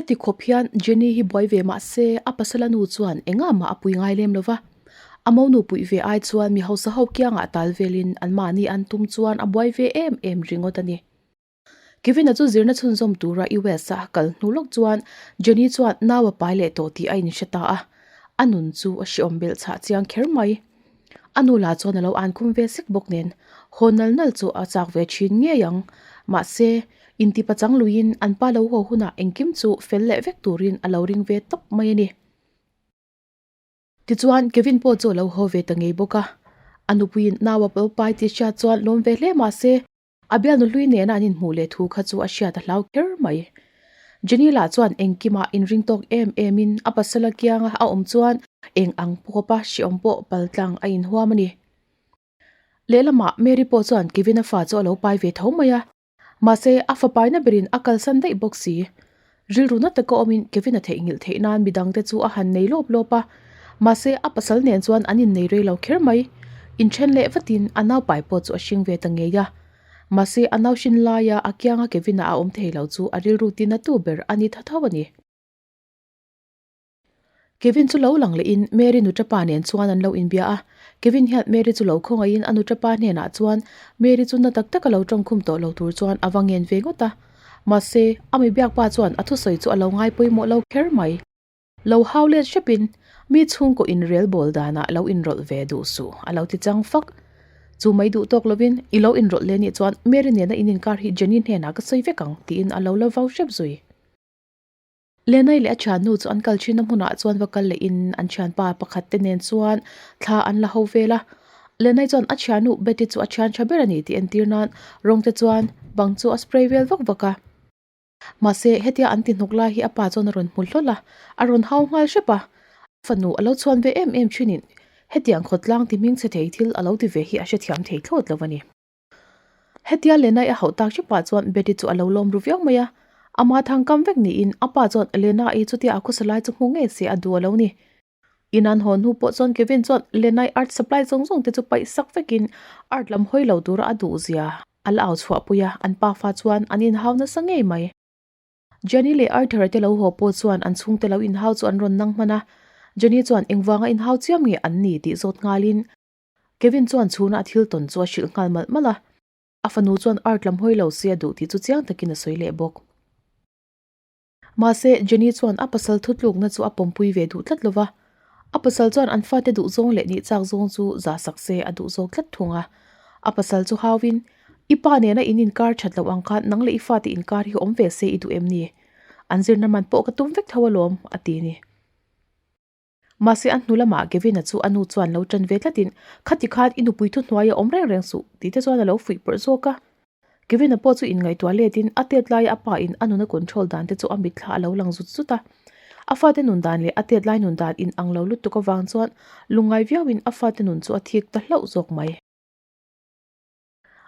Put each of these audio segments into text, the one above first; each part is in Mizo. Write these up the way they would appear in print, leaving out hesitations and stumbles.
Heti khawp hian Jenny hi buai ve mah se a pasala nu chuan engah mah a pui ngai lem lo va. A monu puih ve ai chuan mi hausa ho kiangah tal velin anmahni an tum chuan a buai ve em em ringawt a ni. Kevin-a chu zirna chhunzawm tura US a kal hnu lawk chuan Jenny chuan nau a pai leh tawh tih a inhre ta a, a nun chu a hreawm belh chhah chiang kher mai. A nu lah chuan a lo an khum ve sek bawk nen haw nal nal chu a chak ve thin ngei ang. Mahse, inti pachang luiin an pa lo haw hunah engkim chu fel leh vek turin a lo ring ve tawp mai a ni. Tichuan, Kevin pawh chu a lo haw ve ta ngei bawk a. A nupuiin nau a lo pai tih hriat chuan lawm ve hle mahse, A bialnu hlui nena an inhmuh leh thu kha chu a hriat a hlau kher mai. Jenny lah chuan engkimah inring tawk em emin a pasal a kianga a awm chuan eng ang pawpa hreawm pawh paltlang a inhuam a ni. Lehlamah Mary pawh chuan Kevin-a fa chu a lo pai ve tho mai a, mahse a fa paina berin a kalsan daih bawk si. Rilru na taka awmin Kevin-a theihnghilh theih nan midangte chu a han nei lawp lawp a, mahse a pasal nen chuan an innei rei lo kher mai. Inthen leh vatin a naupai pawh chu a hring ve ta ngei a, mahse a nauhrin laia a kianga Kevin-a a awm thei lo chu a rilru tina tu ber a ni tha tho a ni. Kevin chu lo lang lehin Mary nuṭapa nen chuan an lo inbia a, Kevin hian Mary chu lo khawngaihin a nuṭapa hnenah chuan Mary chu na tak taka lo ṭawngkhum tawh lo tur chuan a va ngen ve ngawt a. Mahse, a mi biakpa chuan a thusawi chu a lo ngai pawimawh lo kher mai. Lo hau let hrepin mi chhungkaw inrel bawl danah lo inrawlh ve duh suh a lo ti chang fak. Chu mai duh tawk lovin i lo inrawlh leh nih chuan Mary nena in inkar hi Jenny hnenah ka sawi vek ang tiin a lo la vau hrep zui. Lenai leh a thiannu chu an kal thin a hmunah chuan va kal leh in an thianpa pakhat te nen chuan thla an la ho vel a Lenai chuan a thiannu Betty chu a thian tha ber a ni tih entir nan rawng te chuan bang chu a spray vel vak vak a mahse hetia an ti hnawk lai hi a pa chuan a rawn hmu hlawl a a rawn hau nghal hrep a fanu a lo chhuan ve em em thin in hetiang khawtlang ti hming chhe thei thil a lo ti ve hi a hrethiam thei thlawt lo a ni. Hetia Lenai a hauh tak hrepah chuan Betty chu a lo lawm ru viau mai a, ama thang kam vek niin a pa chuan Lenai chutia a khawsa lai chu hmu ngei se a duh a lo ni. In an haw hnu pawh chuan Kevin chuan Lenai art supply zawng zawng te chu paih sak vekin art lam hawi lo tura a duh zia a la au chhuah pui a, an pafa chuan an inhau nasa ngei mai. Jenny leh Arthur-a te lo haw pawh chuan an chhungte lo inhau chu an rawn nang hman a, Jenny chuan engvanga inhau chiam nge an ni tih zawt nghalin Kevin chuan chhuna a thil tawn chu a hrilh nghal malh malh a, a fanu chuan art lam hawi lo se a duh tih chu chiang takin a sawi leh bawk. Mahse, Jenny chuan a pasal thutlukna chu a pawmpui ve duh tlat lo va, a pasal chuan an fate duh zawng leh nih chak zawng chu zah sak se a duh zawk tlat thung a. A pasal chu hauin, I pa nena in inkar that loh ang khan nang leh i fate inkar hi awm ve se i duh em ni? An zirna man pawh ka tum vek tho alawm, a ti ni. Mahse a hnu lamah Kevin-a chu a nu chuan lo ṭan ve tlatin, Khati khan i nupui thuhnuai a awm reng reng suh, tih te chuan a lo fuih pawrh zawk a. Kevin-a pawh chu inngaihtuah letin a tet laia a pa in a nuna control dan te chu a mitthla a lo lang zut zut a. A fate nun dan leh a tet lai nun dan in ang lo lutuk avang chuan lungngai viauin a fate nun chu a thik ta hlauh zawk mai.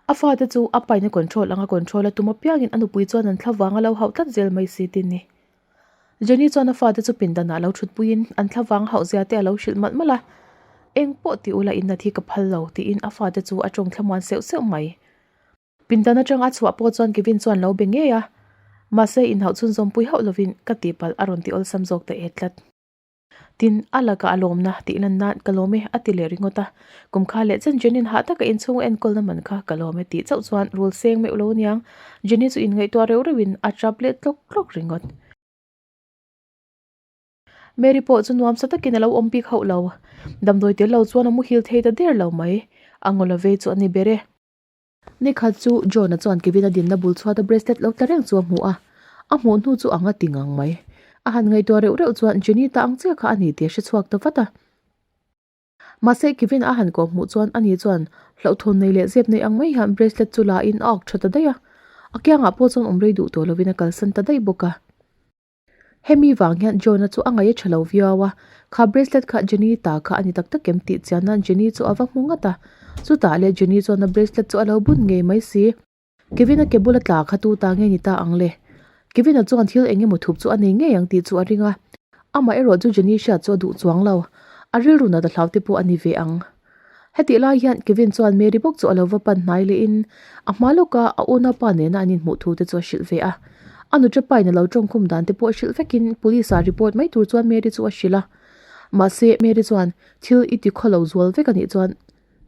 A fate chu a paina control anga control a tum apiangin a nupui chuan an thla vang a lo hauh tlat zel mai si tin ni. Jenny chuan a fate chu pindanah lo thutpuiin an thla vang hauh zia te a lo hrilh malh malh a, Eng pawh ti ula innat hi ka phal lo tiin a fate chu a tawng thlamuan seuh seuh mai. Pindan atang a chhuah pawh chuan Kevin chuan lo be ngei a, mahse inhauh chhunzawmpui hauh lovin ka tihpalh a rawn ti awlsam zawk ta e tlat. Tin, a lakah a lawmna tih lan nan ka lawm e a ti leh ringawt a. Kum kha leh chen Jenny-in hah taka inchhung enkawlna man kha ka lawm e tih chauh chuan rul seng meuh lo aniang. Jenny chu inngaihtuah reuh reuhin a tap leh tlawk tlawk ringawt. Mary pawh chu nuamsa takin a lo awm bik hauh lo. Damdawi tel lo chuan a muhil thei ta der lo mai. A ngaw lo vei chu a ni ber e. Nikhat chu John-a chuan Kevin-a dinna bul chhuata bracelet lo tla reng chu a hmu a, a hmuh hnu chu ang a ti ngang mai. A han ngaihtuah reuh reuh chuan Jenny ta ang chiah kha a ni tih a hre chhuak ta vat a. Mahse Kevin-a a han kawh hmuh chuan ani chuan hlauhthawn nei leh zep nei ang mai hian bracelet chu la in a awk tha ta daih a, a kiangah pawh chuan awm rei duh tawh lovin a kalsan ta daih bawk a. Hemi vang hian John-a chu a ngaih a tha lo viau a, kha bracelet kha Jenny ta kha a ni tak tak em tih chian nan Jenny chu a va hmu ngat a, chutah leh Jenny chuan a bracelet chu a lo bun ngei mai si. Kevin-a ke bula tla kha tu ta nge ni ta ang le? Kevin-a chuan thil eng emaw thup chu a nei ngei ang tih chu a ring a, amah erawh chu Jenny hriat chu a duh chuang lo, a rilru nat a hlau te pawh a ni ve ang. Hetih lai hian Kevin chuan Mary bawk chu a lo va pan hnai lehin a hma lawka a unaupa nena an inhmuh thu te chu a hrilh ve a. A nuṭapa in a lo ṭawngkhum dan te pawh hrilh vekin police ah report mai tur chuan Mary chu a hrilh a. Mahse Mary chuan thil i ti khaw lo zual vek a nih chuan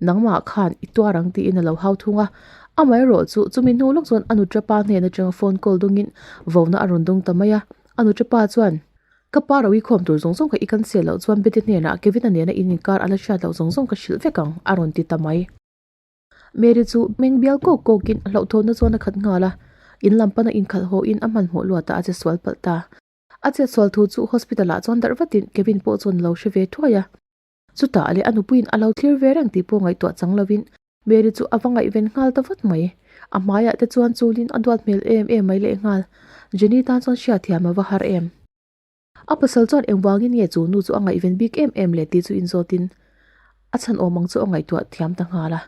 nangmah khan i tuar ang tiin a lo hau thung a. Amaherawh chu chumi hnu lawk chuan a nuṭapa hnen aṭanga phone call dawngin vona a rawn dawng ta mai a. A nuṭapa chuan Ka pa ro i khawm tur zawng zawng kha i cancel loh chuan Betty hnenah Kevin-a nena in inkar a la hriat loh zawng zawng ka hrilh vek ang a rawn ti ta mai. Mary chu meng bial kawk kawkin a hlauhthawnna chuan a khat nghal a, in lam pana inkhalh hawhin a hmanhmawh luatah a che sual palh ta. A chet sual thu chu hospital ah chuan darh vatin Kevin pawh chuan a lo hre ve thuai a. Chutah leh a nupuiin a lo thlir ve reng tih pawh ngaihtuah chang lovin Mary chu a va ngaihven nghal ta vat mai. A hmaiah te chuan chulin a duat hmel em em mai lehnghal. Jenny tan chuan hriatthiam a va har em. A pasal chuan engvangin nge chu nu chu a ngaihven bik em em le tih chu inzawtin a chhan awm ang chu a ngaihtuah thiam ta nghal a.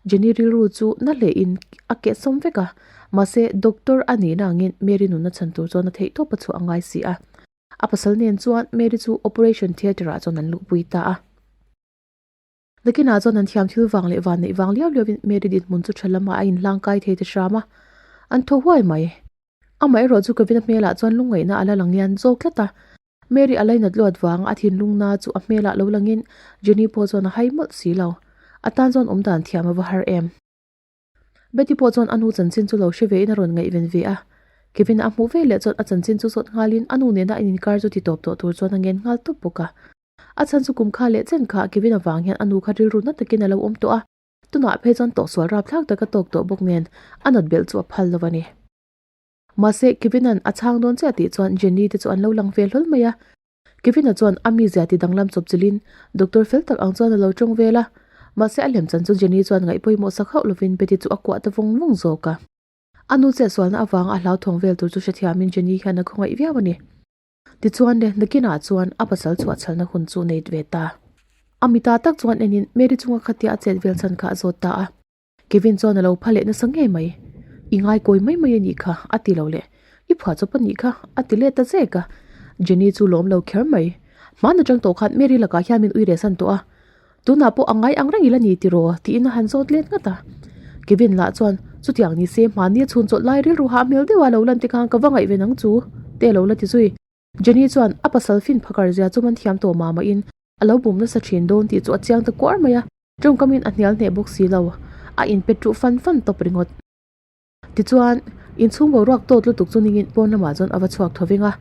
Jenny rilru chu na hlein a keh sawm vek a, mahse doctor a nihna angin Mary nunna chhan tur chuan a theih tawp a chhuah a ngai si a. A pasal nen chuan Mary chu operation theatre ah chuan an luhpui ta a. Nakinah chuan an thiam thil vang leh van neih vang liau liauin Mary dinhmun chu tha lamah a inhlang kai thei ta hram a, an thaw huai mai. Amaherawh chu Kevin-a hmelah chuan lungngaihna a la lang lian zawk tlat a, Mary a lainat luat vang a thinlungna chu a hmelah lo langin Jenny pawh chuan a hai mawlh si lo. A tan chuan awm dan thiam a va har em. Betty pawh chuan a nu chanchin chu lo hre vein a rawn ngaihven ve a. Kevin-a a hmuh veleh chuan a chanchin chu zawt nghalin a nu nena a inkar chu ti tawp tawh tur chuan a ngen nghal tawp bawk a. A chhan chu kum kha leh chen kha Kevin avang hian a nu kha rilru na takin a lo awm tawh a, tunah phei chuan tawhsual rapthlak tak a tawk tawh bawk nen a nat belh chu a phal lo a ni. Mahse Kevin-a'n a chhang dawn chiah tih chuan Jenny te chu an lo lang ve hlawl mai a. Kevin-a chuan a mizia ti danglam chawp chilhin doctor fel tak ang chuan a lo tawng vel a. Mahse a lem chan chu Jenny chuan ngaih pawimawh sak hauh lovin Betty chu a kuah ta vawng vawng zawk a. A nu chetsualna avanga a hlauthawng vel tur chu hrethiamin Jenny hian a khawngaih viau a ni. Tichuan le, nakinah chuan a pasal chhuah chhalna hun chu nei ve ta. A mita tak chuan enin Mary chunga khatia a chet vel chhan kha a zawt ta a. Kevin chuan a lo pha leh nasa ngei mai. I ngaikawi mai mai a nih kha, a ti lo leh. I phuah chawp a nih kha, a ti let ta zek a. Jenny chu lawm lo kher mai. Hmaan atang tawh khan Mary lakah hian min ui reh san tawh a. Tunah pawh a ngai ang reng ila ni tiraw? tiin a han zawt let ngat a. Kevin lah chuan, Chutiang ni se, hmahni a chhun chawlh lai rilru hah hmel deuha lo lan te khan ka va ngaihven ang chu, te a lo la ti zui. Jenny chuan a pasal fin phakar zia chu man thiam tawh mah mahin a lo bum nasa thin dawn tih chu a chiang ta kuar mai a. Tawngkamin a hnial hneh bawk si lo, a inpet ruh fan fan tawp ringawt. Tichuan, inchhung boruak tawt lutuk chu ningin pawn lamah chuan a va chhuak tho veng a.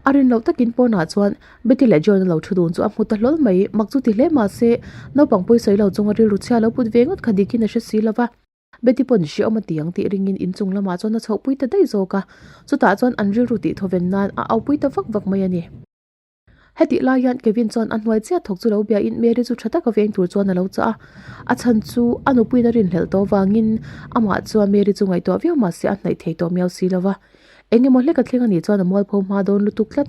A rin loh takin pawnah chuan Betty leh John a lo thu dun chu a hmu ta hlawl mai, mak chu ti hle mah se, naupang pawi sawi lo chunga rilru chhia lo put ve ngawt kha dikin a hre si lo va. Betty pawn hreawm a ti ang tih ringin inchung lamah chuan a chhohpui ta daih zawk a, chutah chuan an rilru tih thawven nan a aupui ta vak vak mai a ni. Hetih lai hian Kevin chuan a hnuai chiah thawk chu lo biain Mary chu tha taka veng tur chuan a lo chah a, a chhan chu a nupuiin a rinhlelh tawh avangin amah chuan Mary chu ngaihtuah viau mah se a hnaih thei tawh miau si lo va. Eng emaw hlek a thleng a nih chuan a mualpho hma dawn lutuk tlat.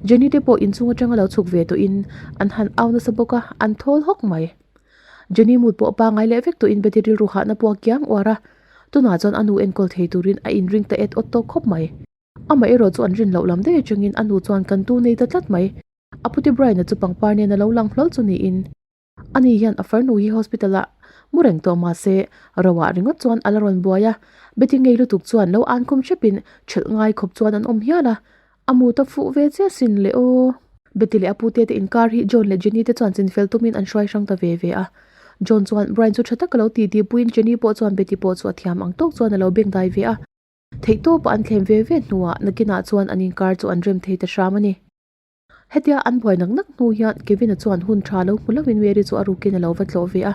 Jenny te pawh inchung atanga lo chhuk ve tawhin an han au nasa bawk a, an thawl hawk mai. Jenny mut pawh pangai leh vek tawhin Betty rilru hahna pawh a kiang uar a, tunah chuan a nu enkawl thei turin a inring ta et awt tawk khawp mai. Amah erawh chu an rin loh lam daih atangin a nu chuan kan tu nei ta tlat mai. A pute Brian-a chu pangpar nen a lo lang hlawl chu niin ani hian a farnu hi hospital ah mu reng tawh mah se roah ringawt chuan a la rawn buai a. Betty ngei lutuk chuan lo an khum hrepin ṭhelh ngai khawp chuan an awm hial a, a mu ta fuh ve chiah sin le aw. Betty leh a pute te inkar hi John leh Jenny te chuan chinfel tumin an hruai hrang ta ve ve a. John chuan Brian chu ṭha taka lo titi puiin Jenny pawh chuan Betty pawh chu a thiam ang tawk chuan a lo bengdai ve a. Theihtawpa an thlem ve ve hnuah nakinah chuan an inkar chu an rem thei ta hram a ni. Hetia an buai nak nak hnu hian Kevin-a chuan hun tha lo hmu lovin Mary chu a rukin a lo va tlawh ve a.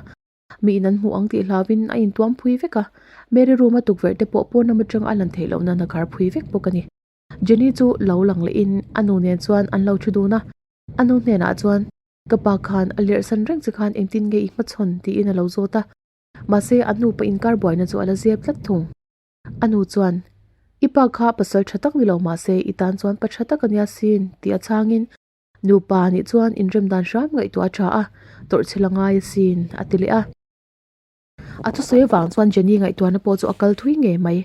Miin an hmuh ang tih hlauin a intuam phui vek a, Mary room a tukverh te pawh pawn lam atanga a lan theih loh nan a khar phui vek bawk a ni. Jenny chu lo lang lehin a nu nen chuan an lo thu dun a, a nu hnenah chuan, Ka pa khan a lerhsan reng che khan engtin nge i hmachhawn? tiin a lo zawt a. Mahse a nupa inkar buaina chu a la zep tlat thung. A nu chuan, I pa kha pasal tha tak ni lo mahse i tan chuan pa tha tak a nia sin, tih a chhangin, Nupa nih chuan inrem dan hram ngaihtuah a tha a, tawrh chhel a ngai asin, a ti leh a. A thusawi avang chuan Jenny ngaihtuahna pawh chu a kal thui ngei mai.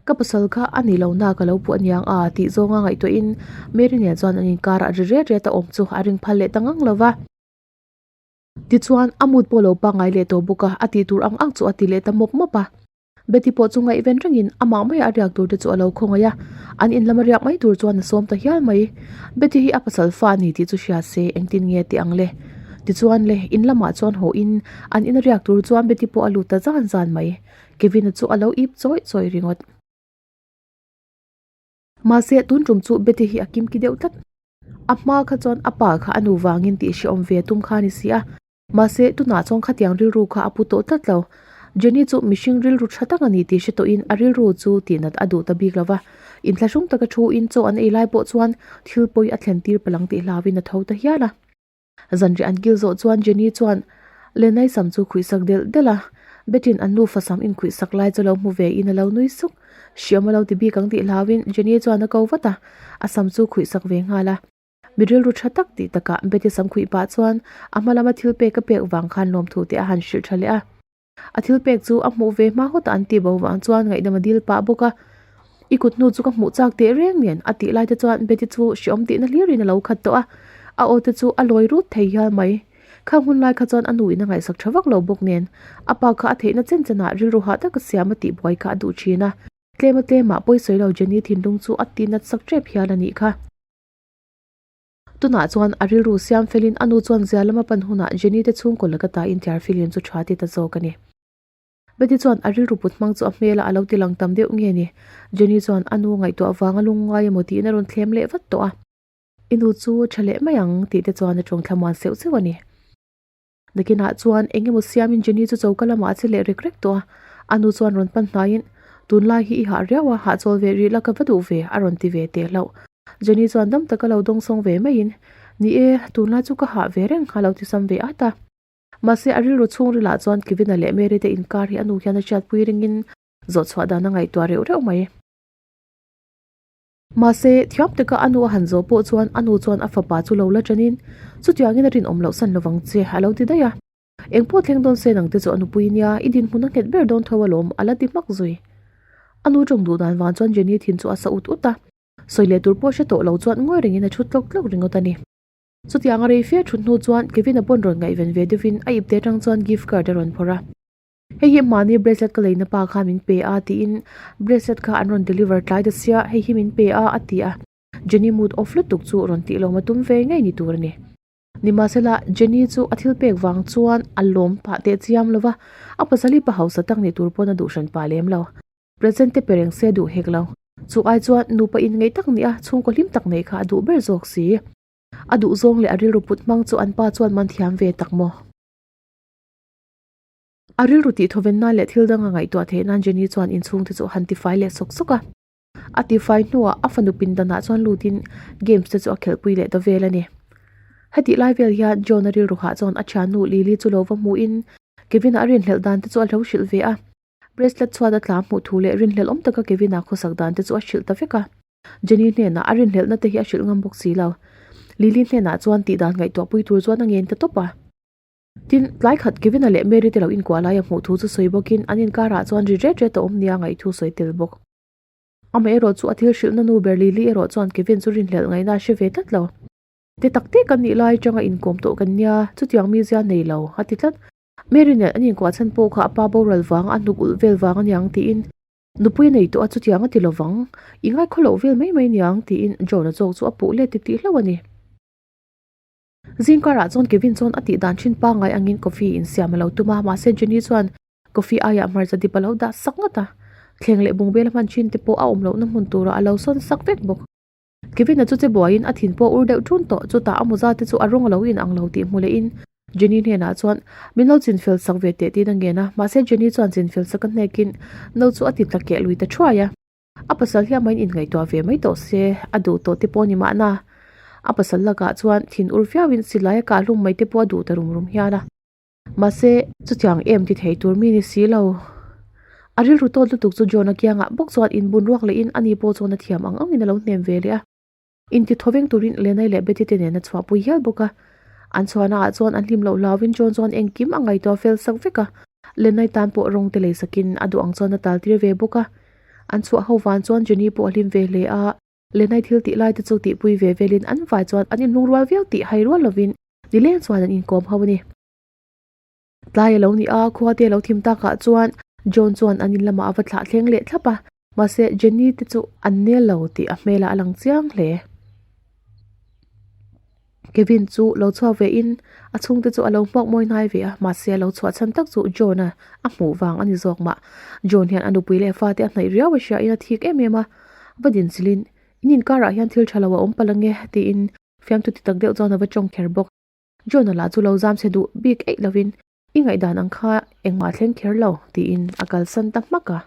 Ka pasal kha a ni lo na ka lo puh aniang a, tih zawnga ngaihtuahin Mary nen chuan an inkarah ri riat riat a awm chu a ring phal leh ta ngang lo va. Tichuan, a mood pawh lo pangngai leh tawh bawk a, a tih tur ang ang chu a ti leh ta mawp mawp a. Betty pawh chu ngaihven rengin amah maia a riak tur te chu a lo khawngaih a, an in lama riak mai tur chuan a sawm ta hial mai. Betty hi a pasal fa a ni tih chu hria se engtin nge tih ang le. Tichuan le, in lamah chuan haw in an ina riak tur chuan Betty pawh a lut ta zan zan mai. Kevin-a chu a lo ip chawih chawih ringawt. Mahse, tun tum chu Betty hi a kimki deuh tlat. A hma kha chuan a pa kha a nu vangin tih hrehawm ve tum kha a ni si a. Mahse, tunah chuan khatiang rilru kha a pu tawh tlat lo. Jenny chu mihring rilru tha tak a ni tih hre tawhin a rilru chu tihnat a duh ta bik lo va. Inthlahrung taka thuin chaw an ei lai pawh chuan thil pawi a thlen tir palang tih hlauin a tho ta hial a. Zanriah an kil zawh chuan Jenny chuan Lenai sam chu khuihsak delh delh a, Betty-in an nufa sam inkhuihsak lai chu lo hmu ve in a lo nui suk. Hriam a lo ti bik ang tih hlauin Jenny chuan a ko vat a, a sam chu khuihsak ve nghal a. Mi rilru tha tak tih takah Betty sam khuih pah chuan a hma lama thil pek a pek vang khan lawmthu te a han hrilh tha leh a. A thil pek chu a hmuh ve hma hawtah an tih bo vang chuan ngaihdam a dil pah bawk a. I kut hnu chu ka hmuh chak teh reng nen a tih lai te chuan Betty chu hreawm tihna hlirin a lo khat tawh a, a aw te chu a lawi rut thei hial mai. Khang hun lai kha chuan a nu in a ngaihsak tha vak lo bawk nen a pa kha a theihna chen chenah rilru hah taka siam a tihbuai kha a duh thin a. Tlema tlemah pawisawi lo Jenny thinlung chu a ti nat sak tep hial a nih kha. Tunah chuan a rilru siam felin a nu chuan zia lama pan hunah Jenny te chhungkaw laka ta inthiar film chu tha ti ta zawk a ni. Betty chuan a rilru put hmang chu a hmelah a lo ti lang tam deuh nge ni? Jenny chuan a nu ngaihtuah vanga lungngai emaw tiin a rawn thlem leh vat tawh a. I nu chu tha leh mai ang tih te chuan a tawng thlamuan seuh seuh a ni. Nakinah chuan eng emaw siamin Jenny chu choka lamah a che leh rek rek tawh a, a nu chuan rawn pan hnaiin, Tunlai hi i hah riau a, hahchawl ve rih la ka va duh ve, a rawn ti ve teh hlauh. Jenny chuan dam taka lo dawngsawng ve maiin, Ni e, tunlai chu ka hah ve reng, a lo ti sam ve at a. Mahse, a rilru chhungrilah chuan Kevin-a leh Mary te inkar hi a nu hian a hriatpui ringin zawhchhuah dan a ngaihtuah reuh reuh mai. Mahse, thiam taka a nu a han zawh pawh chuan a nu chuan a fapa chu lo la ṭanin, Chutiangin a rinawm loh san lovang che, a lo ti daih a. Eng pawh thleng dawn se nang te chu a nupui nia, i dinhmun a nghet ber dawn tho alawm, a la ti hmak zui. A nu ṭawng duh dan vang chuan Jenny thin chu a sa ut ut a. Sawi leh tur pawh hre tawh lo chuan ngawi rengin a ṭhu tlawk tlawk ringawt a ni. Chutianga rei fe ṭhut hnu chuan Kevin-a pawn rawn ngaihven ve deuhin a ipte aṭang chuan gift card a rawn phawrh a. Hei hi mahni bracelet ka leina pa kha min pe a tiin bracelet kha an rawn deliver tlai ta sia hei hi min pe a a ti a. Jenny mood off lutuk chu rawn tih lawm a tum ve ngei ni tur a ni. Nimahsela Jenny chu a thil pek vang chuan a lawm pah teh chiam lo va, a pasal hi pa hausa tak ni tur pawn a duh hran pah lem lo. Present te pe reng se duh hek lo. Chu ai chuan nupa inngeih tak nia chhungkaw hlim tak nei kha a duh ber zawk si. A duh zawng leh a rilru put hmang chu an pa chuan man thiam ve tak maw? A rilru tih thawven nan leh thil danga ngaihtuah theih nan Jenny chuan inchhung te chu a han tifai leh sawk sawk a. A tifai hnuah a fanu pindanah chuan lutin games te chu a khelhpui leh ta vel a ni. Hetih lai vel hian John-a rilru hah chuan a thiannu Lily chu lo va hmuhin Kevin-a a rinhlelh dan te chu a lo hrilh ve a. Bracelet chhuat a tla hmuh thu leh rinhlelh awm taka Kevin-a khawsak dan te chu a hrilh ta vek a. Jenny hnenah a rinhlelhna te hi a hrilh ngam bawk si lo. Lily hnenah chuan tihdan ngaihtuahpui tur chuan a ngen ta tawp a. Tin, tlai khat Kevin-a leh Mary te lo inkuah laia hmuh thu chu sawi bawkin an inkarah chuan ri ret ret a awm nia ngaih thu sawi tel bawk. Amaherawh chu a thil hrilhna nu ber Lily erawh chuan Kevin chu rinhlelh ngaihna a hre ve tlat lo. Ti tak te kan nih lai atanga inkawm tawh kan nia, chutiang mizia nei lo, a ti tlat. Mary nen an inkuah chhan pawh kha a pa boral vang a hnuk ulh vel vang aniang tiin nupui a nei tawh a chutiang a ti lovang, i ngaikhaw loh vel mai mai aniang tiin John-a zawk chu a puh let ti tih hlauh a ni. Zingkarah chuan Kevin chuan a tih dan thin pangngai angin coffee insiam a lo tum a, mahse Jenny chuan coffee aiah hmarcha dip a lo dah sak ngawt a, thleng leh bungbel a hman thin te pawh a awm lohna hmun turah a lo sawn sak vek bawk. Kevin-a chu che buaiin a thin pawh ur deuh ṭun tawh, chutah a mawza te chu a rawng a lo in ang lo tih hmu lehin Jenny hnenah chuan min lo chinfel sak ve teh tiin a ngen a, mahse Jenny chuan chinfel sak a hnekin no chu a ti tla keh lui ta thuai a. A pasal hi amahin inngaihtuah ve mai tawh se, a duh tawh te pawh a ni mahna. A pasal lakah chuan thin ur viauin silai a kah hlum mai te pawh a duh ta rum rum hial a. Mahse, chutiang em ti thei tur mi ni si lo. A rilru tawt lutuk chu John-a kiangah bawk chuan inbun ruak lehin ani pawh chuan a thiam ang angin a lo hnem ve leh a. Inti thawveng turin Lenai leh Betty te nen a chhuahpui hial bawk a. An chhuahnaah chuan an hlim loh hlauin John chuan engkim a ngaihtuah fel sak vek a. Lenai tan pawh rawng te lei sakin a duh ang chuan a tal tir ve bawk a. An chhuah ho van chuan Jenny pawh a hlim ve hle a. Lenai thil tih lai te chu tihpui ve velin an vai chuan an inlungrual viau tih hai rual lovin nileng chuan an inkawm ho a ni. Tlai a lo ni a, khua te a lo thim takah chuan John chuan an in lamah a va thlah thleng leh thlap a, mahse Jenny te chu an nel lo tih a hmelah a lang chiang hle. Kevin chu lo chhuak ve in a chhungte chu a lo hmuak mawi hnai ve a, mahse a lo chhuah chhan tak chu John a a hmuh vang a ni zawk mah. John hian a nupui leh fate a hnaih riau a hria in a thik em em a, va din chilhin in inkarah hian thil tha lo a awm palh ange tiin fiamthu ti tak deuh chuan a va tawng kher bawk. John a lah chu lo zam chhe duh bik eih lovin i ngaihdan ang kha engmah thleng kher lo tiin a kalsan ta hmak a.